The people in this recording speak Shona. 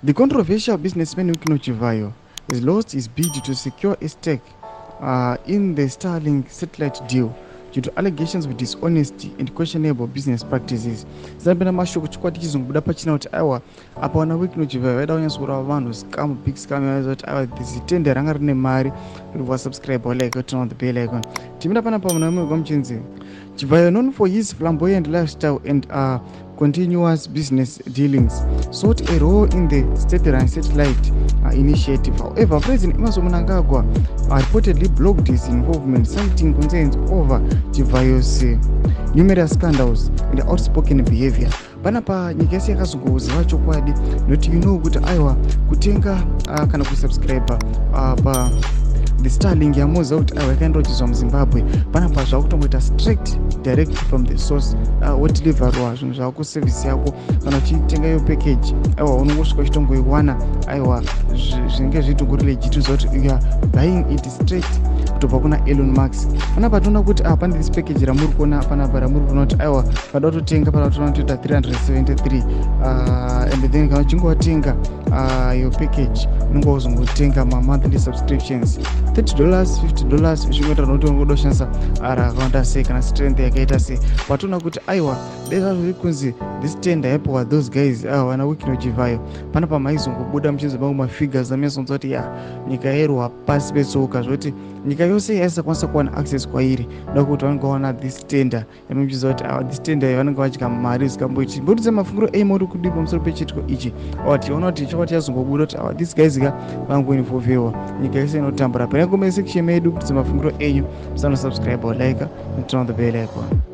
The controversial businessman Wicknell Chivayo has lost his bid to secure a stake in the Starlink satellite deal due to allegations of dishonesty and questionable business practices. Zambena mashoko chikwati chizongobuda pachina kuti aiwa, apa vana Wicknell Chivayo vaida kunyatsokurava vanhu scam, big scam. Yaiza kuti aiwa, this tender ranga rine mari. Rova subscribe or like, turn on the bell icon. Timira panapa muna mwe kwamuchinzi Chivayo, known for his flamboyant lifestyle and continuous business dealings, sought a role in the state-run satellite initiative. However, President Emmerson Mnangagwa reportedly blocked his involvement, citing concerns over Chivayo's numerous scandals and outspoken behavior. Panapa nyika yese yakazongoziva chokwadi nokuti you know kuti aiwa, kutenga kana kusubscribe pa the Starlink yamoziva kuti aiwa yakaenda kuchizwa muZimbabwe, panapa zvakutongoita straight, direct from the source, wodeliverwa zvinhu zvako kuservice yako. Kana uchitenga iyo package, aiwa, unongosvika uchitongoiwana. Aiwa, zvinenge zvitongori legit kuti you are buying it straight kutobva kuna Elon Musk. Panapa toona kuti apa pane this package ramuri kuona panapa, ramuri kuona kuti aiwa, pada kutotenga pana toona toita 373, and then kana uchinge watenga your package, unenge wazongotenga mamonthly subscriptions, $30, $50, zvichingoita nokuti ungoda kushandisa rakawanda sei kana strength yakaita sei. Patoona kuti aiwa, dai zvazvo zviri kunzi this tender yapiwa those guys, vana Wicknell Chivayo, panapa maizongobuda muchinzi mamwe mafigures amesonza kuti ya, nyika yairwa pasi petsoka, zvokuti nyika yose yaisakwanisa kuwana access kwairi da kuti vanenge vawana this tender. Yamuchiziva kuti ava this tender vanenge vadya mari zikamboiti. Mbotidza mafungiro ei kudi pamusoro pechiitiko ichi. Awa tiona kuti chokwadi chazongobuda kuti awa, these guys ka vangoinvolvewa, nyika yese inotambura. Pane comment section medu kutidza mafungiro enyu. Musanosubscribe or like and turn on the bell icon.